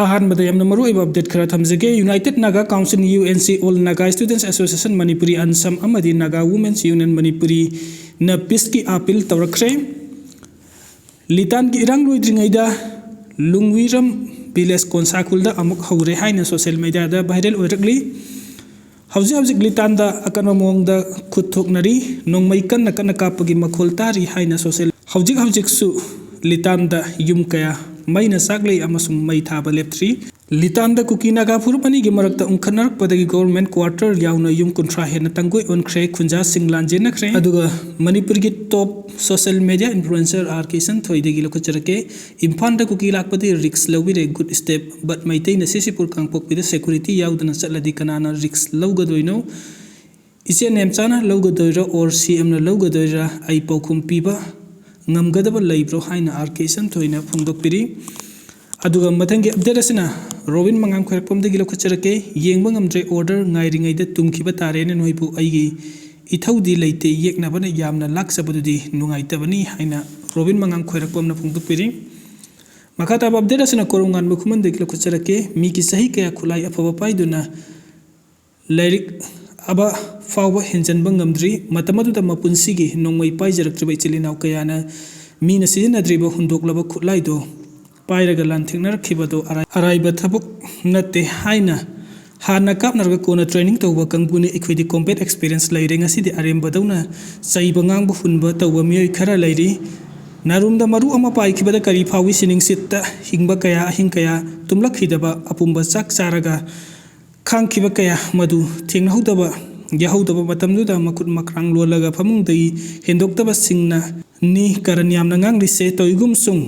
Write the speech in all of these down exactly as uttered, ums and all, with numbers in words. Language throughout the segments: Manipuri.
ꯑꯍꯥꯟꯕꯗ ꯌꯥꯝꯅ ꯃꯔꯨꯑꯣꯏꯕ ꯑꯞꯗꯦꯠ ꯈꯔ ꯊꯝꯖꯒꯦ꯫ United Naga Council, U N C, All Naga Students Association Manipuri, ꯑꯟꯁꯝ ꯑꯃꯗꯤ Naga Women's Union ꯃꯅꯤꯄꯨꯔꯤꯅ ꯄꯤꯁꯀꯤ ꯑꯥꯄꯤꯜ ꯇꯧꯔꯛꯈ꯭ꯔꯦ꯫ ꯂꯤꯇꯥꯟꯒꯤ ꯏꯔꯥꯡ ꯂꯣꯏꯗ꯭ꯔꯤꯉꯩꯗ ꯂꯨꯡꯋꯤꯔꯝ ꯚꯤꯂꯦꯖ ꯀꯣꯟꯁꯥ ꯈꯨꯜꯗ ꯑꯃꯨꯛ ꯍꯧꯔꯦ ꯍꯥꯏꯅ ꯁꯣꯁꯤꯌꯦꯜ ꯃꯦꯗꯤꯌꯥꯗ ꯚꯥꯏꯔꯦꯜ ꯑꯣꯏꯔꯛꯂꯤ꯫ ꯍꯧꯖꯤꯛ ꯍꯧꯖꯤꯛ ꯂꯤꯇꯥꯟꯗ ꯑꯀꯟꯕ ꯃꯑꯣꯡꯗ ꯈꯨꯠ ꯊꯣꯛꯅꯔꯤ꯫ ꯅꯣꯡꯃꯩ ꯀꯟꯅ ꯀꯟꯅ ꯀꯥꯞꯄꯒꯤ ꯃꯈꯣꯜ ꯇꯥꯔꯤ ꯍꯥꯏꯅ ꯁꯣꯁꯤꯌꯦꯜ ꯍꯧꯖꯤꯛ ꯍꯧꯖꯤꯛꯁꯨ ꯂꯤꯇꯥꯟꯗ ꯌꯨꯝ ꯀꯌꯥ ꯃꯩꯅ ꯆꯥꯛꯂꯤ ꯑꯃꯁꯨꯡ ꯃꯩ ꯊꯥꯕ ꯂꯦꯞꯇ꯭ꯔꯤ꯫ ꯂꯤꯇꯥꯟꯗ ꯀꯨꯀꯤ ꯅꯥꯒꯥ ꯐꯨꯔꯨꯞ ꯑꯅꯤꯒꯤ ꯃꯔꯛꯇ ꯎꯪꯈꯠꯅꯔꯛꯄꯗꯒꯤ ꯒꯣꯚꯔꯟꯃꯦꯟꯠ ꯀ꯭ꯋꯥꯔꯇꯔ ꯌꯥꯎꯅ ꯌꯨꯝ ꯀꯨꯟꯊ꯭ꯔꯥ ꯍꯦꯟꯅ ꯇꯪꯒꯣꯏ ꯑꯣꯟꯈ꯭ꯔꯦ, ꯈꯨꯟꯖꯥꯁꯤꯡ ꯂꯥꯟꯖꯦꯟꯅꯈ꯭ꯔꯦ꯫ ꯑꯗꯨꯒ ꯃꯅꯤꯄꯨꯔꯒꯤ ꯇꯣꯞ ꯁꯣꯁꯤꯌꯦꯜ ꯃꯦꯗꯤꯌꯥ ꯏꯟꯐ꯭ꯂꯨꯑꯦꯟꯁꯔ ꯑꯥꯔ ꯀꯦ ꯏꯆꯟꯊꯣꯏꯗꯒꯤ ꯂꯧꯈꯠꯆꯔꯛꯀꯦ꯫ ꯏꯝꯐꯥꯜꯗ ꯀꯨꯀꯤ ꯂꯥꯛꯄꯗꯤ ꯔꯤꯛꯁ ꯂꯧꯕꯤꯔꯦ, ꯒꯨꯗ ꯁ꯭ꯇꯦꯞ꯫ ꯕꯠ ꯃꯩꯇꯩꯅ ꯁꯤꯁꯤꯄꯨꯔ ꯀꯥꯡꯄꯣꯛꯄꯤꯗ ꯁꯦꯀ꯭ꯌꯨꯔꯤꯇꯤ ꯌꯥꯎꯗꯅ ꯆꯠꯂꯗꯤ ꯀꯅꯥꯅ ꯔꯤꯛꯁ ꯂꯧꯒꯗꯣꯏꯅꯣ? ꯏꯆꯦ ꯅꯦꯝꯆꯥꯅ ꯂꯧꯒꯗꯣꯏꯔꯥ ꯑꯣꯔ ꯁꯤ ꯑꯦꯝꯅ ꯂꯧꯒꯗꯣꯏꯔꯥ? ꯑꯩ ꯄꯥꯎꯈꯨꯝ ꯄꯤꯕ ꯉꯝꯒꯗꯕ ꯂꯩꯕ꯭ꯔꯣ ꯍꯥꯏꯅ ꯑꯥꯔ ꯀꯦ ꯏꯆꯟꯊꯣꯏꯅ ꯐꯣꯡꯗꯣꯛꯄꯤꯔꯤ꯫ ꯑꯗꯨꯒ ꯃꯊꯪꯒꯤ ꯑꯞꯗꯦꯠ ꯑꯁꯤꯅ ꯔꯣꯕꯤꯟ ꯃꯉꯥꯡ ꯈ꯭ꯋꯥꯏꯔꯥꯛꯄꯝꯗꯒꯤ ꯂꯧꯈꯠꯆꯔꯛꯀꯦ꯫ ꯌꯦꯡꯕ ꯉꯝꯗ꯭ꯔꯦ ꯑꯣꯔꯗꯔ ꯉꯥꯏꯔꯤꯉꯩꯗ ꯇꯨꯝꯈꯤꯕ ꯇꯥꯔꯦꯅꯦ ꯅꯣꯏꯕꯨ꯫ ꯑꯩꯒꯤ ꯏꯊꯧꯗꯤ ꯂꯩꯇꯦ, ꯌꯦꯛꯅꯕꯅ ꯌꯥꯝꯅ ꯂꯥꯛꯆꯕꯗꯨꯗꯤ ꯅꯨꯡꯉꯥꯏꯇꯕꯅꯤ ꯍꯥꯏꯅ ꯔꯣꯕꯤꯟ ꯃꯉꯥꯡ ꯈ꯭ꯋꯥꯏꯔꯥꯛꯄꯝꯅ ꯐꯣꯡꯗꯣꯛꯄꯤꯔꯤ꯫ ꯃꯈꯥ ꯇꯥꯕ ꯑꯞꯗꯦꯠ ꯑꯁꯤꯅ ꯀꯣꯔꯧꯉꯥꯟꯕ ꯈꯨꯃꯟꯗꯒꯤ ꯂꯧꯈꯠꯆꯔꯛꯀꯦ꯫ ꯃꯤꯒꯤ ꯆꯍꯤ ꯀꯌꯥ ꯈꯨꯠꯂꯥꯏ ꯑꯐꯕ ꯄꯥꯏꯗꯨꯅ ꯂꯥꯏꯔꯤꯛ ꯑꯕ ꯐꯥꯎꯕ ꯍꯦꯟꯖꯟꯕ ꯉꯝꯗ꯭ꯔꯤ꯫ ꯃꯇꯝ ꯑꯗꯨꯗ ꯃꯄꯨꯟꯁꯤꯒꯤ ꯅꯣꯡꯃꯩ ꯄꯥꯏꯖꯔꯛꯇ꯭ꯔꯤꯕ ꯏꯆꯤꯜ ꯏꯅꯥꯎ ꯀꯌꯥꯅ ꯃꯤꯅ ꯁꯤꯖꯤꯟꯅꯗ꯭ꯔꯤꯕ ꯍꯨꯟꯗꯣꯛꯂꯕ ꯈꯨꯠꯂꯥꯏꯗꯨ ꯄꯥꯏꯔꯒ ꯂꯥꯟꯊꯦꯡꯅꯔꯛꯈꯤꯕꯗꯨ ꯑꯔꯥꯏ-, ꯑꯔꯥꯏꯕ ꯊꯕꯛ ꯅꯠꯇꯦ ꯍꯥꯏꯅ ꯍꯥꯟꯅ ꯀꯥꯞꯅꯔꯒ ꯀꯣꯟꯅ ꯇ꯭ꯔꯦꯅꯤꯡ ꯇꯧꯕ ꯀꯥꯡꯕꯨꯅꯤ꯫ ꯑꯩꯈꯣꯏꯗꯤ ꯀꯣꯝꯕꯦꯠ ꯑꯦꯛꯁꯄꯤꯔꯤꯌꯦꯟꯁ ꯂꯩꯔꯦ꯫ ꯉꯁꯤꯗꯤ ꯑꯔꯦꯝꯕꯗꯧꯅ ꯆꯩꯕ ꯉꯥꯡꯕ ꯍꯨꯟꯕ ꯇꯧꯕ ꯃꯤꯑꯣꯏ ꯈꯔ ꯂꯩꯔꯤ꯫ ꯅꯥꯔꯨꯝꯗ ꯃꯔꯨ ꯑꯃ ꯄꯥꯏꯈꯤꯕꯗ ꯀꯔꯤ ꯐꯥꯎꯏ? ꯁꯤꯅꯤꯡꯁꯤꯠꯇ ꯍꯤꯡꯕ ꯀꯌꯥ, ꯑꯍꯤꯡ ꯀꯌꯥ ꯇꯨꯝꯂꯛꯈꯤꯗꯕ, ꯑꯄꯨꯝꯕ ꯆꯥꯛ ꯆꯥꯔꯒ ꯈꯥꯡꯈꯤꯕ ꯀꯌꯥ ꯃꯗꯨ ꯊꯦꯡꯅꯍꯧꯗꯕ, ꯌꯥꯍꯧꯗꯕ ꯃꯇꯝꯗꯨꯗ ꯃꯈꯨꯠ ꯃꯈ꯭ꯔꯥꯡ ꯂꯣꯜꯂꯒ ꯐꯃꯨꯡꯗꯒꯤ ꯍꯦꯟꯗꯣꯛꯇꯕꯁꯤꯡꯅꯅꯤ꯫ ꯀꯔꯟ ꯌꯥꯝꯅ ꯉꯥꯡꯂꯤꯁꯦ꯫ ꯇꯧꯏꯒꯨꯝꯁꯨꯡ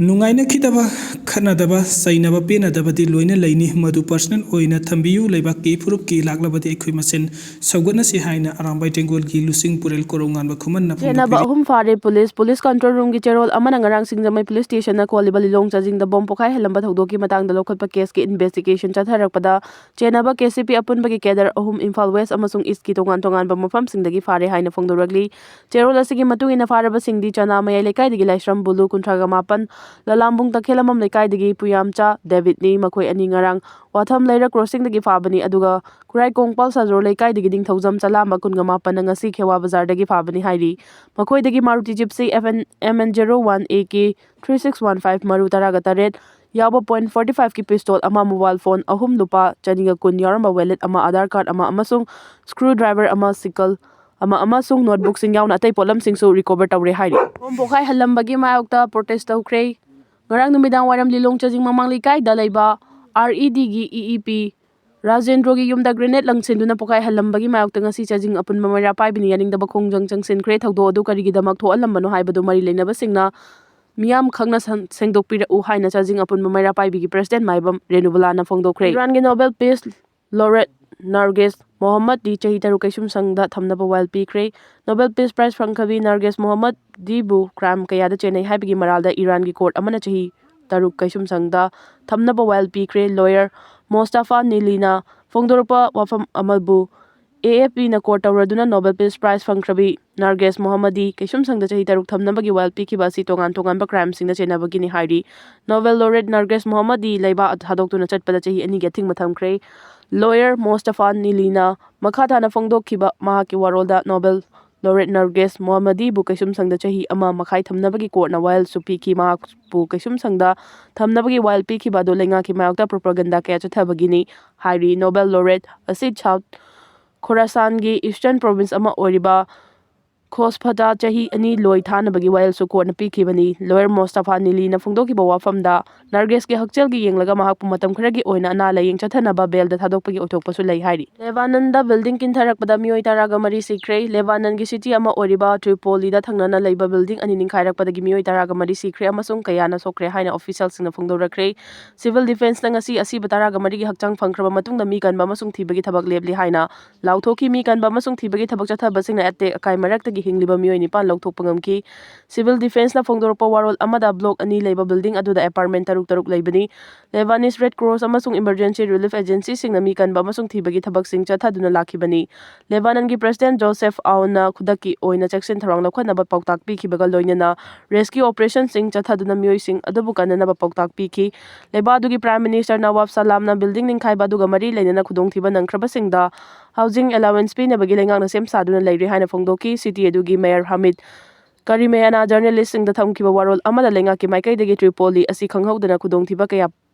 ꯅꯨꯡꯉꯥꯏꯅꯈꯤꯗꯕ, ꯈꯠꯅꯗꯕ, ꯆꯩꯅꯕ, ꯄꯦꯟꯅꯗꯕꯗꯤ ꯂꯣꯏꯅ ꯂꯩꯅꯤ꯫ ꯃꯗꯨ ꯄꯔꯁꯅꯦꯜ ꯑꯣꯏꯅ ꯊꯝꯕꯤꯌꯨ꯫ ꯂꯩꯕꯥꯛꯀꯤ ꯐꯨꯔꯨꯞꯀꯤ ꯂꯥꯛꯂꯕꯗꯤ ꯑꯩꯈꯣꯏ ꯃꯁꯦꯟ ꯁꯧꯒꯠꯅꯁꯤ ꯍꯥꯏꯅ ꯑꯔꯥꯝꯕꯥꯏ ꯇꯦꯡꯒꯣꯜꯒꯤ ꯂꯨꯆꯤꯡ ꯄꯨꯔꯦꯜ ꯀꯣꯔꯧꯉꯥꯟꯕ ꯈꯨꯃꯟꯅ ꯆꯦꯟꯅꯕ ꯐꯣꯡꯗꯣꯛꯄꯤꯔꯤ꯫ ꯑꯍꯨꯝ ꯐꯥꯔꯦ ꯄꯨꯂꯤꯁ꯫ ꯄꯨꯂꯤꯁ ꯀꯟꯇ꯭ꯔꯣꯜ ꯔꯨꯝꯒꯤ ꯆꯦꯔꯣꯜ ꯑꯃꯅ ꯉꯔꯥꯡ ꯁꯤꯡꯖꯃꯩ ꯄꯨꯂꯤꯁ ꯁ꯭ꯇꯦꯁꯟꯅ ꯀꯣꯜꯂꯤꯕ ꯂꯤꯂꯣꯡ ꯆꯥꯖꯤꯡꯗ ꯕꯣꯝ ꯄꯣꯈꯥꯏꯍꯜꯂꯝꯕ ꯊꯧꯗꯣꯛꯀꯤ ꯃꯇꯥꯡꯗ ꯂꯧꯈꯠꯄ ꯀꯦꯁꯀꯤ ꯏꯟꯚꯦꯁꯇꯤꯒꯦꯁꯟ ꯆꯠꯊꯔꯛꯄꯗ ꯆꯦꯟꯅꯕ ꯀꯦ ꯁꯤ ꯄꯤ ꯑꯄꯨꯟꯕꯒꯤ ꯀꯦꯗꯔ ꯑꯍꯨꯝ, ꯏꯝꯐꯥꯜ ꯋꯦꯁ ꯑꯃꯁꯨꯡ ꯏꯁꯀꯤ ꯇꯣꯉꯥꯟ ꯇꯣꯉꯥꯟꯕ ꯃꯐꯝꯁꯤꯡꯗꯒꯤ ꯐꯥꯔꯦ ꯍꯥꯏꯅ ꯐꯣꯡꯗꯣꯔꯛꯂꯤ꯫ ꯆꯦꯔꯣꯜ ꯑꯁꯤꯒꯤ ꯃꯇꯨꯡ ꯏꯟꯅ ꯐꯥꯔꯕꯁꯤꯡꯗꯤ ꯆꯅꯥ ꯃꯌꯥꯏ ꯂꯩꯀꯥꯏꯗꯒꯤ ꯂꯥꯏꯁ꯭ꯔꯝ ꯕꯨꯂꯨ, ꯀꯨꯟꯊ꯭ꯔꯥꯒ ꯃꯥꯄꯟ, ꯂꯂꯥꯝꯕꯨꯡ ꯇꯈꯦꯂꯝꯕꯝ ꯂꯩꯀꯥꯏꯗꯒꯤ ꯄꯨꯌꯥꯝꯆꯥ ꯗꯦꯕꯤꯠꯅꯤ꯫ ꯃꯈꯣꯏ ꯑꯅꯤ ꯉꯔꯥꯡ ꯋꯥꯊꯝ ꯂꯩꯔꯛ ꯀ꯭ꯔꯣꯁꯤꯡꯗꯒꯤ ꯐꯥꯕꯅꯤ꯫ ꯑꯗꯨꯒ ꯈꯨꯔꯥꯏ ꯀꯣꯡꯄꯥꯜ ꯁꯥꯖꯣꯔ ꯂꯩꯀꯥꯏꯗꯒꯤ ꯅꯤꯡꯊꯧꯖꯝ ꯆꯂꯥꯝꯕ ꯀꯨꯟꯒ ꯃꯥꯄꯟꯅ ꯉꯁꯤ ꯈꯦꯋꯥ ꯕꯖꯥꯔꯗꯒꯤ ꯐꯥꯕꯅꯤ ꯍꯥꯏꯔꯤ꯫ ꯃꯈꯣꯏꯗꯒꯤ Maruti gypsy F N M N zero one A K three six one five ꯃꯔꯨ ꯇꯔꯥꯒ ꯇꯔꯦꯠ ꯌꯥꯎꯕ point forty five ꯀꯤ ꯄꯤꯁꯇꯣꯜ ꯑꯃ, ꯃꯣꯕꯥꯏꯜ ꯐꯣꯟ ꯑꯍꯨꯝ, ꯂꯨꯄꯥ ꯆꯅꯤꯒ ꯀꯨꯟ ꯌꯥꯎꯔꯝꯕ ꯋꯦꯂꯦꯠ ꯑꯃ, ꯑꯙꯥꯔ ꯀꯥꯔꯗ ꯑꯃ ꯑꯃꯁꯨꯡ ꯁ꯭ꯀ꯭ꯔꯨ ꯗ꯭ꯔꯥꯏꯚꯔ ꯑꯃ, ꯁꯤꯀꯜ ꯑꯃ ꯑꯃꯁꯨꯡ ꯅꯣꯠꯕꯨꯛꯁꯤꯡ ꯌꯥꯎꯅ ꯑꯇꯩ ꯄꯣꯠꯂꯝꯁꯤꯡꯁꯨ ꯔꯤꯀꯣꯚꯔ ꯇꯧꯔꯦ ꯍꯥꯏꯔꯤ꯫ ꯕꯣꯝ ꯄꯣꯈꯥꯏꯍꯜꯂꯝꯕꯒꯤ ꯃꯥꯌꯣꯛꯇ ꯄ꯭ꯔꯣꯇꯦꯁ ꯇꯧꯈ꯭ꯔꯦ꯫ ꯉꯔꯥꯡ ꯅꯨꯃꯤꯗꯥꯡ ꯋꯥꯏꯔꯝ ꯂꯤꯂꯣꯡ ꯆꯥꯖꯤꯡ ꯃꯃꯥꯡ ꯂꯩꯀꯥꯏꯗ ꯂꯩꯕ R E D ꯒꯤ E E P ꯔꯥꯖꯦꯟꯗ꯭ꯔꯣꯒꯤ ꯌꯨꯝꯗ ꯒ꯭ꯔꯦꯅꯦꯗ ꯂꯪꯁꯤꯟꯗꯨꯅ ꯄꯣꯈꯥꯏꯍꯜꯂꯝꯕꯒꯤ ꯃꯥꯌꯣꯛꯇ ꯉꯁꯤ ꯆꯥꯖꯤꯡ ꯑꯄꯨꯟꯕ ꯃꯩꯔꯥ ꯄꯥꯏꯕꯤꯅ ꯌꯥꯅꯤꯡꯗꯕ ꯈꯣꯡꯖꯪ ꯆꯪꯁꯤꯟꯈ꯭ꯔꯦ꯫ ꯊꯧꯗꯣꯛ ꯑꯗꯨ ꯀꯔꯤꯒꯤꯗꯃꯛ ꯊꯣꯛꯍꯜꯂꯝꯕꯅꯣ ꯍꯥꯏꯕꯗꯨ ꯃꯔꯤ ꯂꯩꯅꯕꯁꯤꯡꯅ ꯃꯤꯌꯥꯝ ꯈꯪꯅ ꯁꯪ-, ꯁꯦꯡꯗꯣꯛꯄꯤꯔꯛꯎ ꯍꯥꯏꯅ ꯆꯥꯖꯤꯡ ꯑꯄꯨꯟꯕ ꯃꯩꯔꯥ ꯄꯥꯏꯕꯤꯒꯤ ꯄ꯭ꯔꯦꯁꯤꯗꯦꯟ ꯃꯥꯏꯕꯝ ꯔꯦꯅꯨꯕꯂꯥꯅ ꯐꯣꯡꯗꯣꯛꯈ꯭ꯔꯦ꯫ ꯏꯔꯥꯟꯒꯤ ꯅꯣꯕꯦꯜ ꯄꯤꯁ ꯂꯣꯔꯦꯠ ꯅꯥꯔꯒꯦꯁ ꯃꯣꯍꯝꯃꯗꯗꯤ ꯆꯍꯤ ꯇꯔꯨꯛ ꯀꯩꯁꯨꯝꯁꯪꯗ ꯊꯝꯅꯕ ꯋꯥꯌꯦꯜ ꯄꯤꯈ꯭ꯔꯦ꯫ ꯅꯣꯕꯦꯜ ꯄꯤꯁ ꯄ꯭ꯔꯥꯏꯖ ꯐꯪꯈ꯭ꯔꯕꯤ ꯅꯥꯔꯒꯦꯁ ꯃꯣꯍꯝꯃꯗꯗꯤꯕꯨ ꯀ꯭ꯔꯥꯏꯝ ꯀꯌꯥꯗ ꯆꯦꯟꯅꯩ ꯍꯥꯏꯕꯒꯤ ꯃꯔꯥꯜꯗ ꯏꯔꯥꯟꯒꯤ ꯀꯣꯔꯠ ꯑꯃꯅ ꯆꯍꯤ ꯇꯔꯨꯛ ꯀꯩꯁꯨꯝꯁꯪꯗ ꯊꯝꯅꯕ ꯋꯥꯌꯦꯜ ꯄꯤꯈ꯭ꯔꯦ꯫ ꯂꯣꯌꯔ ꯃꯣꯁꯇꯥꯐꯥ ꯅꯤꯂꯤꯅ ꯐꯣꯡꯗꯣꯔꯛꯄ ꯋꯥꯐꯝ ꯑꯃꯕꯨ A F Pꯅ ꯀꯣꯔꯠ ꯇꯧꯔꯗꯨꯅ ꯅꯣꯕꯦꯜ ꯄꯤꯁ ꯄ꯭ꯔꯥꯏꯖ ꯐꯪꯈ꯭ꯔꯕꯤ ꯅꯥꯔꯒꯦꯁ ꯃꯣꯍꯝꯃꯗꯗꯤ ꯀꯩꯁꯨꯝꯁꯪꯗ ꯆꯍꯤ ꯇꯔꯨꯛ ꯊꯝꯅꯕꯒꯤ ꯋꯥꯌꯦꯜ ꯄꯤꯈꯤꯕ ꯑꯁꯤ ꯇꯣꯉꯥꯟ ꯇꯣꯉꯥꯟꯕ ꯀ꯭ꯔꯥꯏꯝꯁꯤꯡꯗ ꯆꯦꯟꯅꯕꯒꯤꯅꯤ ꯍꯥꯏꯔꯤ꯫ ꯅꯣꯕꯦꯜ ꯂꯣꯔꯦꯠ ꯅꯥꯔꯒꯦꯁ ꯃꯣꯍꯝꯃꯗꯗꯤ ꯂꯩꯕꯥꯛ ꯊꯥꯗꯣꯛꯇꯨꯅ ꯆꯠꯄꯗ ꯆꯍꯤ ꯑꯅꯤꯒꯤ ꯑꯊꯤꯡꯕ ꯊꯝꯈ꯭ꯔꯦ꯫ ꯂꯣꯌꯔ ꯃꯣꯁꯇꯥꯐꯥ ꯅꯤꯂꯤꯅ ꯃꯈꯥ ꯇꯥꯅ ꯐꯣꯡꯗꯣꯛꯈꯤꯕ ꯃꯍꯥꯛꯀꯤ ꯋꯥꯔꯣꯜꯗ ꯅꯣꯕꯦꯜ ꯂꯣꯔꯦꯠ ꯅꯥꯔꯒꯦꯁ ꯃꯣꯍꯝꯃꯗꯗꯤꯕꯨ ꯀꯩꯁꯨꯝꯁꯪꯗ ꯆꯍꯤ ꯑꯃ ꯃꯈꯥꯏ ꯊꯝꯅꯕꯒꯤ ꯀꯣꯔꯠꯅ ꯋꯥꯌꯦꯜꯁꯨ ꯄꯤꯈꯤ꯫ ꯃꯍꯥꯛꯄꯨ ꯀꯩꯁꯨꯝꯁꯪꯗ ꯊꯝꯅꯕꯒꯤ ꯋꯥꯌꯦꯜ ꯄꯤꯈꯤꯕ ꯑꯗꯨ ꯂꯩꯉꯥꯛꯀꯤ ꯃꯥꯌꯣꯛꯇ ꯄ꯭ꯔꯣꯄꯥꯒꯟꯗꯥ ꯀꯌꯥ ꯆꯠꯊꯕꯒꯤꯅꯤ ꯍꯥꯏꯔꯤ꯫ ꯅꯣꯕꯦꯜ ꯂꯣꯔꯦꯠ ꯑꯁꯤ ꯁꯥꯎꯠ ꯈꯣꯔꯥꯁꯥꯟꯒꯤ ꯏꯁꯇꯔꯟ ꯄ꯭ꯔꯣꯚꯤꯟꯁ ꯑꯃ ꯑꯣꯏꯔꯤꯕ ꯈꯣꯁꯐꯥꯗ ꯆꯍꯤ ꯑꯅꯤ ꯂꯣꯏ ꯊꯥꯅꯕꯒꯤ ꯋꯥꯌꯦꯜꯁꯨ ꯀꯣꯔꯠꯅ ꯄꯤꯈꯤꯕꯅꯤ꯫ ꯂꯣꯌꯔ ꯃꯣꯁꯇꯥꯐꯥ ꯅꯤꯂꯤꯅ ꯐꯣꯡꯗꯣꯛꯈꯤꯕ ꯋꯥꯐꯝꯗ ꯅꯥꯔꯒꯦꯁꯀꯤ ꯍꯛꯁꯦꯜꯒꯤ ꯌꯦꯡꯂꯒ ꯃꯍꯥꯛꯄꯨ ꯃꯇꯝ ꯈꯔꯒꯤ ꯑꯣꯏꯅ ꯑꯅꯥ ꯂꯥꯌꯦꯡ ꯆꯠꯊꯅꯕ ꯕꯦꯜꯗ ꯊꯥꯗꯣꯛꯄꯒꯤ ꯑꯣꯏꯊꯣꯛꯄꯁꯨ ꯂꯩ ꯍꯥꯏꯔꯤ꯫ ꯂꯦꯕꯥꯅꯟꯗ ꯕꯤꯜꯗꯤꯡ ꯀꯤꯟꯊꯔꯛꯄꯗ ꯃꯤꯑꯣꯏ ꯇꯔꯥꯒ ꯃꯔꯤ ꯁꯤꯈ꯭ꯔꯦ꯫ ꯂꯦꯕꯥꯅꯟꯒꯤ ꯁꯤꯇꯤ ꯑꯃ ꯑꯣꯏꯔꯤꯕ ꯇ꯭ꯔꯤꯄꯣꯂꯤꯗ ꯊꯪꯅꯅ ꯂꯩꯕ ꯕꯤꯜꯗꯤꯡ ꯑꯅꯤ ꯅꯤꯡꯈꯥꯏꯔꯛꯄꯗꯒꯤ ꯃꯤꯑꯣꯏ ꯇꯔꯥꯒ ꯃꯔꯤ ꯁꯤꯈ꯭ꯔꯦ ꯑꯃꯁꯨꯡ ꯀꯌꯥꯅ ꯁꯣꯛꯈ꯭ꯔꯦ ꯍꯥꯏꯅ ꯑꯣꯐꯤꯁꯤꯌꯦꯜꯁꯤꯡꯅ ꯐꯣꯡꯗꯣꯔꯛꯈ꯭ꯔꯦ꯫ ꯁꯤꯚꯤꯜ ꯗꯤꯐꯦꯟꯁꯅ ꯉꯁꯤ ꯑꯁꯤꯕ ꯇꯔꯥꯒ ꯃꯔꯤꯒꯤ ꯍꯛꯆꯥꯡ ꯐꯪꯈ꯭ꯔꯕ ꯃꯇꯨꯡꯗ ꯃꯤ ꯀꯟꯕ ꯑꯃꯁꯨꯡ ꯊꯤꯕꯒꯤ ꯊꯕꯛ ꯂꯦꯞꯂꯤ ꯍꯥꯏꯅ ꯂꯥꯎꯊꯣꯛꯈꯤ꯫ ꯃꯤ ꯀꯟꯕ ꯑꯃꯁꯨꯡ ꯊꯤꯕꯒꯤ ꯊꯕꯛ ꯆꯠꯊꯕꯁꯤꯡꯅ ꯑꯇꯦꯛ ꯑꯀꯥꯏ ꯃꯔꯛꯇꯒꯤ ꯍꯤꯡꯂꯤꯕ ꯃꯤꯑꯣꯏ ꯅꯤꯄꯥꯟ ꯂꯧꯊꯣꯛꯄ ꯉꯝꯈꯤ꯫ Civil Defenceꯅ ꯐꯣꯡꯗꯣꯔꯛꯄ ꯋꯥꯔꯣꯜ ꯑꯃꯗ block ꯑꯅꯤ ꯂꯩꯕ building ꯑꯗꯨꯗ apartment ꯇꯔꯨꯛ ꯇꯔꯨꯛ ꯂꯩꯕꯅꯤ꯫ Lebanese Red Cross ꯑꯃꯁꯨꯡ emergency relief agencyꯁꯤꯡꯅ ꯃꯤ ꯀꯟꯕ ꯑꯃꯁꯨꯡ ꯊꯤꯕꯒꯤ ꯊꯕꯛꯁꯤꯡ ꯆꯠꯊꯗꯨꯅ ꯂꯥꯛꯈꯤꯕꯅꯤ꯫ ꯂꯦꯕꯥꯅꯟꯒꯤ President Joseph Aounꯅ ꯈꯨꯗꯛꯀꯤ ꯑꯣꯏꯅ ꯆꯦꯛꯁꯤꯟ ꯊꯧꯔꯥꯡ ꯂꯧꯈꯠꯅꯕ ꯄꯥꯎꯇꯥꯛ ꯄꯤꯈꯤꯕꯒ ꯂꯣꯏꯅꯅ rescue operationꯁꯤꯡ ꯆꯠꯊꯗꯨꯅ ꯃꯤꯑꯣꯏꯁꯤꯡ ꯑꯗꯨꯕꯨ ꯀꯟꯅꯅꯕ ꯄꯥꯎꯇꯥꯛ ꯄꯤꯈꯤ꯫ ꯂꯩꯕꯥꯛ ꯑꯗꯨꯒꯤ Prime Minister Nawaf Salamꯅ building ꯅꯤꯡꯈꯥꯏꯕ ꯑꯗꯨꯒ ꯃꯔꯤ ꯂꯩꯅꯅ ꯈꯨꯗꯣꯡꯊꯤꯕ ꯅꯪꯈ꯭ꯔꯕꯁꯤꯡꯗ housing allowance ꯄꯤꯅꯕꯒꯤ ꯂꯩꯉꯥꯛꯅ ꯁꯦꯝ ꯁꯥꯗꯨꯅ ꯂꯩꯔꯤ ꯍꯥꯏꯅ ꯐꯣꯡꯗꯣꯛꯈꯤ꯫ City ꯑꯗꯨꯒꯤ Mayor Hamid Karimehana journalistꯁꯤꯡꯗ ꯊꯝꯈꯤꯕ ꯋꯥꯔꯣꯜ ꯑꯃꯗ ꯂꯩꯉꯥꯛꯀꯤ ꯃꯥꯏꯀꯩꯗꯒꯤ Tripoli ꯑꯁꯤ ꯈꯪꯍꯧꯗꯅ ꯈꯨꯗꯣꯡꯊꯤꯕ ꯀꯌꯥ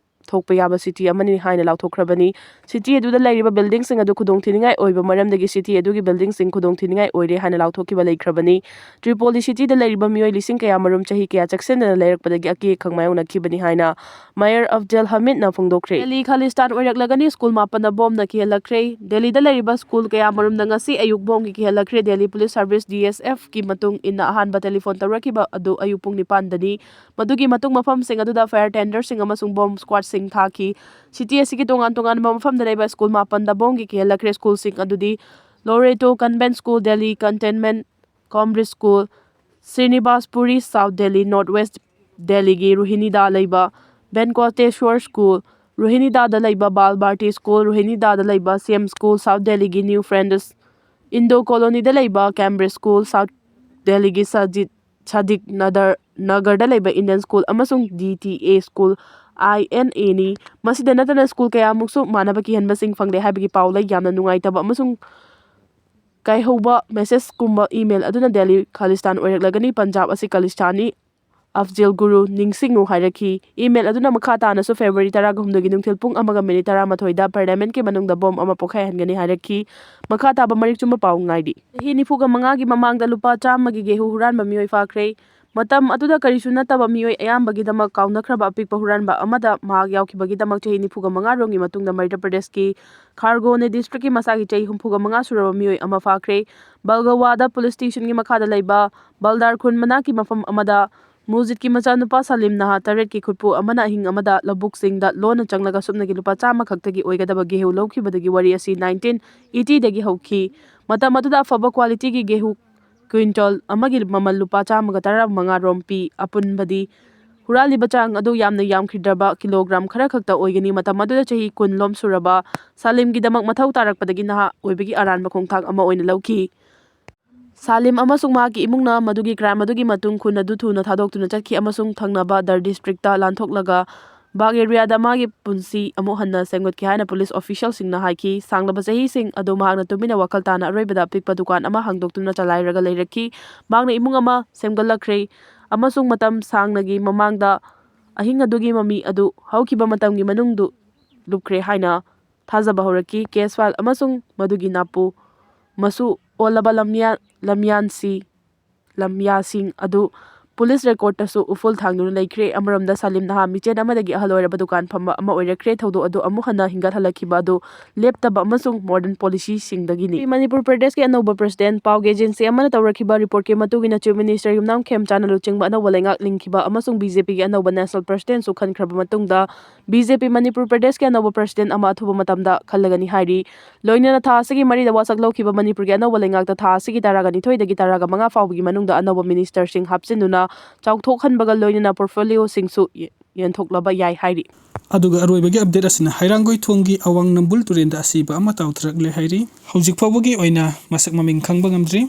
ꯊꯣꯛꯄ ꯌꯥꯕ city ꯑꯃꯅꯤ ꯍꯥꯏꯅ ꯂꯥꯎꯊꯣꯛꯈ꯭ꯔꯕꯅꯤ꯫ City ꯑꯗꯨꯗ ꯂꯩꯔꯤꯕ buildingꯁꯤꯡ ꯑꯗꯨ ꯈꯨꯗꯣꯡꯊꯤꯅꯤꯡꯉꯥꯏ ꯑꯣꯏꯕ ꯃꯔꯝꯗꯒꯤ city ꯑꯗꯨꯒꯤ buildingꯁꯤꯡ ꯈꯨꯗꯣꯡꯊꯤꯅꯤꯡꯉꯥꯏ ꯑꯣꯏꯔꯦ ꯍꯥꯏꯅ ꯂꯥꯎꯊꯣꯛꯈꯤꯕ ꯂꯩꯈ꯭ꯔꯕꯅꯤ꯫ Tripoli cityꯗ ꯂꯩꯔꯤꯕ ꯃꯤꯑꯣꯏ ꯂꯤꯁꯤꯡ ꯀꯌꯥꯃꯔꯨꯝ ꯆꯍꯤ ꯀꯌꯥ ꯆꯦꯛꯁꯤꯟꯗꯅ ꯂꯩꯔꯛꯄꯗꯒꯤ ꯑꯀꯤ ꯑꯈꯪ ꯃꯥꯌꯣꯛꯅꯈꯤꯕꯅꯤ ꯍꯥꯏꯅ Mayor Abdel Hamidꯅ ꯐꯣꯡꯗꯣꯛꯈ꯭ꯔꯦ꯫ Delhi ꯈꯥꯂꯤꯁꯇꯥꯟ ꯑꯣꯏꯔꯛꯂꯒꯅꯤ, school ꯃꯥꯄꯟꯗ bombꯅ ꯀꯤꯍꯜꯂꯛꯈ꯭ꯔꯦ꯫ Delhiꯗ ꯂꯩꯔꯤꯕ school ꯀꯌꯥꯃꯔꯨꯝꯗ ꯉꯁꯤ ꯑꯌꯨꯛ bombꯒꯤ ꯀꯤꯍꯜꯂꯛꯈ꯭ꯔꯦ꯫ Delhi Police Service, DSFꯀꯤ ꯃꯇꯨꯡ ꯏꯟꯅ, ꯑꯍꯥꯟꯕ telephone ꯇꯧꯔꯛꯈꯤꯕ ꯑꯗꯨ ꯑꯌꯨꯛ ꯄꯨꯡ ꯅꯤꯄꯥꯟꯗꯅꯤ꯫ ꯃꯗꯨꯒꯤ ꯃꯇꯨꯡ ꯃꯐꯝꯁꯤꯡ ꯑꯗꯨꯗ fire tenderꯁꯤꯡ ꯑꯃꯁꯨꯡ bomb squadꯁꯤꯡ ꯊꯥꯈꯤ꯫ City ꯑꯁꯤꯒꯤ ꯇꯣꯉꯥꯟ ꯇꯣꯉꯥꯟꯕ ꯃꯐꯝꯗ ꯂꯩꯕ school ꯃꯥꯄꯟꯗ bombꯒꯤ ꯀꯤꯍꯜꯂꯛꯈ꯭ꯔꯦ꯫ Schoolꯁꯤꯡ ꯑꯗꯨꯗꯤ Loreto Convent School, Delhi Cantonment, Cambridge School, Srinivas Puri, South Delhi, North West Delhiꯒꯤ ꯔꯣꯍꯤꯅꯤꯗꯥ ꯂꯩꯕ Venkateshwar School, ꯔꯣꯍꯤꯅꯤꯗꯥꯗ ꯂꯩꯕ Bal Bharti School, ꯔꯣꯍꯤꯅꯤꯗꯥꯗ ꯂꯩꯕ Siem School, South Delhiꯒꯤ New Friends Indo Colonyꯗ ꯂꯩꯕ Cambridge School, South Delhiꯒꯤ Sajid Sadiq Nadar Nagarꯗ ꯂꯩꯕ Indian School ꯑꯃꯁꯨꯡ DTA School, INAꯅꯤ꯫ ꯃꯁꯤꯗ ꯅꯠꯇꯅ school ꯀꯌꯥꯃꯨꯛꯁꯨ ꯃꯥꯟꯅꯕ ꯀꯤꯍꯟꯕꯁꯤꯡ ꯐꯪꯂꯦ ꯍꯥꯏꯕꯒꯤ ꯄꯥꯎ ꯂꯩ꯫ ꯌꯥꯝꯅ ꯅꯨꯡꯉꯥꯏꯇꯕ ꯑꯃꯁꯨꯡ ꯀꯥꯏꯍꯧꯕ messageꯀꯨꯝꯕ email ꯑꯗꯨꯅ Delhi ꯈꯥꯂꯤꯁꯇꯥꯟ ꯑꯣꯏꯔꯛꯂꯒꯅꯤ, ꯄꯟꯖꯥꯕ ꯑꯁꯤ ꯈꯥꯂꯤꯁꯇꯥꯟꯅꯤ, ꯑꯐꯖꯦꯜ ꯒꯨꯔꯨ ꯅꯤꯡꯁꯤꯡꯉꯨ ꯍꯥꯏꯔꯛꯈꯤ꯫ Email ꯑꯗꯨꯅ ꯃꯈꯥ ꯇꯥꯅꯁꯨ February ꯇꯔꯥꯒ ꯍꯨꯝꯗꯣꯏꯒꯤ ꯅꯨꯡꯊꯤꯜ ꯄꯨꯡ ꯑꯃꯒ minute ꯇꯔꯥꯃꯥꯊꯣꯏꯗ Parliamentꯀꯤ ꯃꯅꯨꯡꯗ bomb ꯑꯃ ꯄꯣꯈꯥꯏꯍꯟꯒꯅꯤ ꯍꯥꯏꯔꯛꯈꯤ꯫ ꯃꯈꯥ ꯇꯥꯕ ꯃꯔꯤꯛ ꯆꯨꯝꯕ ꯄꯥꯎ ꯉꯥꯏꯔꯤ꯫ ꯆꯍꯤ ꯅꯤꯐꯨꯒ ꯃꯉꯥꯒꯤ ꯃꯃꯥꯡꯗ ꯂꯨꯄꯥ ꯆꯥꯝꯃꯒꯤ ꯒꯦꯍꯨ ꯍꯨꯔꯥꯟꯕ ꯃꯤꯑꯣꯏ ꯐꯥꯈ꯭ꯔꯦ꯫ ꯃꯇꯝ ꯑꯗꯨꯗ ꯀꯔꯤꯁꯨ ꯅꯠꯇꯕ ꯃꯤꯑꯣꯏ ꯑꯌꯥꯝꯕꯒꯤꯗꯃꯛ ꯀꯥꯎꯅꯈ꯭ꯔꯕ ꯑꯄꯤꯛꯄ ꯍꯨꯔꯥꯟꯕ ꯑꯃꯗ ꯃꯍꯥꯛ ꯌꯥꯎꯈꯤꯕꯒꯤꯗꯃꯛ ꯆꯍꯤ ꯅꯤꯐꯨꯒ ꯃꯉꯥ ꯔꯣꯝꯒꯤ ꯃꯇꯨꯡꯗ ꯃꯙ꯭ꯌ ꯄ꯭ꯔꯗꯦꯁꯀꯤ ꯈꯥꯔꯒꯣꯅꯦ districtꯀꯤ ꯃꯁꯥꯒꯤ ꯆꯍꯤ ꯍꯨꯝꯐꯨꯒ ꯃꯉꯥ ꯁꯨꯔꯕ ꯃꯤꯑꯣꯏ ꯑꯃ ꯐꯥꯈ꯭ꯔꯦ꯫ ꯕꯜꯒꯋꯥꯗ police stationꯒꯤ ꯃꯈꯥꯗ ꯂꯩꯕ ꯕꯜꯗꯥꯔ ꯈꯨꯟ ꯃꯅꯥꯛꯀꯤ ꯃꯐꯝ ꯑꯃꯗ ꯃꯨꯖꯤꯗꯀꯤ ꯃꯆꯥꯅꯨꯄꯥ ꯁꯂꯤꯝ ꯅꯍꯥ ꯇꯔꯦꯠꯀꯤ ꯈꯨꯠꯄꯨ ꯑꯃꯅ ꯑꯍꯤꯡ ꯑꯃꯗ ꯂꯧꯕꯨꯛꯁꯤꯡꯗ ꯂꯣꯟꯅ ꯆꯪꯂꯒ ꯁꯨꯞꯅꯒꯤ ꯂꯨꯄꯥ ꯆꯥꯝꯃ ꯈꯛꯇꯒꯤ ꯑꯣꯏꯒꯗꯕ ꯒꯦꯍꯨ ꯂꯧꯈꯤꯕꯗꯒꯤ ꯋꯥꯔꯤ ꯑꯁꯤ nineteen eightyꯗꯒꯤ ꯍꯧꯈꯤ꯫ ꯃꯇꯝ ꯑꯗꯨꯗ ꯑꯐꯕ qualityꯒꯤ ꯒꯦꯍꯨ ꯀ꯭ꯋꯤꯟꯇꯜ ꯑꯃꯒꯤ ꯃꯃꯜ ꯂꯨꯄꯥ ꯆꯥꯝꯃꯒ ꯇꯔꯥꯃꯉꯥ ꯔꯣꯝ ꯄꯤ꯫ ꯑꯄꯨꯟꯕꯗꯤ ꯍꯨꯔꯥꯜꯂꯤꯕ ꯆꯥꯡ ꯑꯗꯨ ꯌꯥꯝꯅ ꯌꯥꯝꯈꯤꯗ꯭ꯔꯕ ꯀꯤꯂꯣꯒ꯭ꯔꯥꯝ ꯈꯔ ꯈꯛꯇ ꯑꯣꯏꯒꯅꯤ꯫ ꯃꯇꯝ ꯑꯗꯨꯗ ꯆꯍꯤ ꯀꯨꯟ ꯂꯣꯝ ꯁꯨꯔꯕ ꯁꯥꯂꯤꯝꯒꯤꯗꯃꯛ ꯃꯊꯧ ꯇꯥꯔꯛꯄꯗꯒꯤ ꯅꯍꯥ ꯑꯣꯏꯕꯒꯤ ꯑꯔꯥꯟꯕ ꯈꯣꯡꯊꯥꯡ ꯑꯃ ꯑꯣꯏꯅ ꯂꯧꯈꯤ꯫ ꯁꯥꯂꯤꯝ ꯑꯃꯁꯨꯡ ꯃꯍꯥꯛꯀꯤ ꯏꯃꯨꯡꯅ ꯃꯗꯨꯒꯤ ꯀ꯭ꯔꯥꯏꯝ ꯑꯗꯨꯒꯤ ꯃꯇꯨꯡ ꯈꯨꯟ ꯑꯗꯨ ꯊꯨꯅ ꯊꯥꯗꯣꯛꯇꯨꯅ ꯆꯠꯈꯤ ꯑꯃꯁꯨꯡ ꯊꯪꯅꯕ ꯗꯔ ꯗꯤꯁꯇ꯭ꯔꯤꯛꯇ ꯂꯥꯟꯊꯣꯛꯂꯒ ꯕꯥꯒ ꯑꯦꯔꯤꯌꯥꯗ ꯃꯥꯒꯤ ꯄꯨꯟꯁꯤ ꯑꯃꯨꯛ ꯍꯟꯅ ꯁꯦꯝꯒꯠꯈꯤ ꯍꯥꯏꯅ ꯄꯨꯂꯤꯁ ꯑꯣꯐꯤꯁꯤꯌꯦꯜꯁꯤꯡꯅ ꯍꯥꯏꯈꯤ꯫ ꯁꯥꯡꯂꯕ ꯆꯍꯤꯁꯤꯡ ꯑꯗꯨ ꯃꯍꯥꯛꯅ ꯇꯨꯃꯤꯟꯅ ꯋꯥꯈꯜ ꯇꯥꯅ ꯑꯔꯣꯏꯕꯗ ꯑꯄꯤꯛꯄ ꯗꯨꯀꯥꯟ ꯑꯃ ꯍꯥꯡꯗꯣꯛꯇꯨꯅ ꯆꯂꯥꯏꯔꯒ ꯂꯩꯔꯛꯈꯤ꯫ ꯃꯍꯥꯛꯅ ꯏꯃꯨꯡ ꯑꯃ ꯁꯦꯝꯒꯠꯂꯛꯈ꯭ꯔꯦ ꯑꯃꯁꯨꯡ ꯃꯇꯝ ꯁꯥꯡꯅꯒꯤ ꯃꯃꯥꯡꯗ ꯑꯍꯤꯡ ꯑꯗꯨꯒꯤ ꯃꯃꯤ ꯑꯗꯨ ꯍꯧꯈꯤꯕ ꯃꯇꯝꯒꯤ ꯃꯅꯨꯡꯗꯨ ꯂꯨꯞꯈ꯭ꯔꯦ ꯍꯥꯏꯅ ꯊꯥꯖꯕ ꯍꯧꯔꯛꯈꯤ꯫ ꯀꯦꯁ ꯐꯥꯏꯜ ꯑꯃꯁꯨꯡ ꯃꯗꯨꯒꯤ ꯅꯥꯄꯨ ꯃꯁꯨ ꯑꯣꯜꯂꯕ ꯂꯝꯌꯥ-, ꯂꯝꯌꯥꯟꯁꯤ, ꯂꯝꯌꯥꯁꯤꯡ ꯑꯗꯨ ꯄꯨꯂꯤꯁ ꯔꯦꯀꯣꯔꯗꯇꯁꯨ ꯎꯐꯨꯜ ꯊꯥꯡꯗꯨꯅ ꯂꯩꯈ꯭ꯔꯦ꯫ ꯑꯃꯔꯣꯝꯗ ꯁꯥꯂꯤꯝ ꯅꯍꯥ ꯃꯤꯆꯦꯟ ꯑꯃꯗꯒꯤ ꯑꯍꯜ ꯑꯣꯏꯔꯕ ꯗꯨꯀꯥꯟ ꯐꯝꯕ ꯑꯃ ꯑꯣꯏꯔꯛꯈ꯭ꯔꯦ꯫ ꯊꯧꯗꯣꯛ ꯑꯗꯨ ꯑꯃꯨꯛ ꯍꯟꯅ ꯍꯤꯡꯒꯠꯍꯜꯂꯛꯈꯤꯕ ꯑꯗꯨ ꯂꯦꯞꯇꯕ ꯑꯃꯁꯨꯡ ꯃꯣꯗꯔꯟ ꯄꯣꯂꯤꯁꯤꯁꯤꯡꯗꯒꯤꯅꯤ꯫ ꯃꯅꯤꯄꯨꯔ ꯄ꯭ꯔꯗꯦꯁꯀꯤ ꯑꯅꯧꯕ ꯄ꯭ꯔꯁꯤꯗꯦꯟ꯫ ꯄꯥꯎꯒꯤ ꯑꯦꯖꯦꯟꯁꯤ ꯑꯃꯅ ꯇꯧꯔꯛꯈꯤꯕ ꯔꯤꯄꯣꯔꯠꯀꯤ ꯃꯇꯨꯡ ꯏꯟꯅ, ꯆꯤꯐ ꯃꯤꯅꯤꯁꯇꯔ ꯌꯨꯝꯅꯥꯝ ꯈꯦꯝꯆꯥꯟꯅ ꯂꯨꯆꯤꯡꯕ ꯑꯅꯧꯕ ꯂꯩꯉꯥꯛ ꯂꯤꯡꯈꯤꯕ ꯑꯃꯁꯨꯡ ꯕꯤ ꯖꯦ ꯄꯤꯒꯤ ꯑꯅꯧꯕ ꯅꯦꯁꯅꯦꯜ ꯄ꯭ꯔꯁꯤꯗꯦꯟꯁꯨ ꯈꯟꯈ꯭ꯔꯕ ꯃꯇꯨꯡꯗ, ꯕꯤ ꯖꯦ ꯄꯤ ꯃꯅꯤꯄꯨꯔ ꯄ꯭ꯔꯗꯦꯁꯀꯤ ꯑꯅꯧꯕ ꯄ꯭ꯔꯁꯤꯗꯦꯟ ꯑꯃ ꯑꯊꯨꯕ ꯃꯇꯝꯗ ꯈꯜꯂꯒꯅꯤ ꯍꯥꯏꯔꯤ꯫ ꯂꯣꯏꯅꯅ ꯊꯥ ꯑꯁꯤꯒꯤ ꯃꯔꯤꯗ ꯋꯥꯁꯛ ꯂꯧꯈꯤꯕ ꯃꯅꯤꯄꯨꯔꯒꯤ ꯑꯅꯧꯕ ꯂꯩꯉꯥꯛꯇ ꯊꯥ ꯑꯁꯤꯒꯤ ꯇꯔꯥꯒ ꯅꯤꯊꯣꯏꯗꯒꯤ ꯇꯔꯥꯒ ꯃꯉꯥ ꯐꯥꯎꯕꯒꯤ ꯃꯅꯨꯡꯗ ꯑꯅꯧꯕ ꯃꯤꯅꯤꯁꯇꯔꯁꯤꯡ ꯍꯥꯞꯆꯤꯟꯗꯨꯅ ꯆꯥꯎꯊꯣꯛꯍꯟꯕꯒ ꯂꯣꯏꯅꯅ ꯄꯣꯔꯠꯐꯣꯂꯤꯑꯣꯁꯤꯡꯁꯨ ꯌꯦ-, ꯌꯦꯟꯊꯣꯛꯂꯕ ꯌꯥꯏ ꯍꯥꯏꯔꯤ꯫ ꯑꯗꯨꯒ ꯑꯔꯣꯏꯕꯒꯤ ꯑꯞꯗꯦꯠ ꯑꯁꯤꯅ ꯍꯩꯔꯥꯡꯒꯣꯏ ꯊꯣꯡꯒꯤ ꯑꯋꯥꯡ ꯅꯝꯕꯨꯜ ꯇꯨꯔꯦꯟꯗ ꯑꯁꯤꯕ ꯑꯃ ꯇꯥꯎꯊꯔꯛꯂꯦ ꯍꯥꯏꯔꯤ꯫ ꯍꯧꯖꯤꯛ ꯐꯥꯎꯕꯒꯤ ꯑꯣꯏꯅ ꯃꯁꯛ ꯃꯃꯤꯡ ꯈꯪꯕ ꯉꯝꯗ꯭ꯔꯤ꯫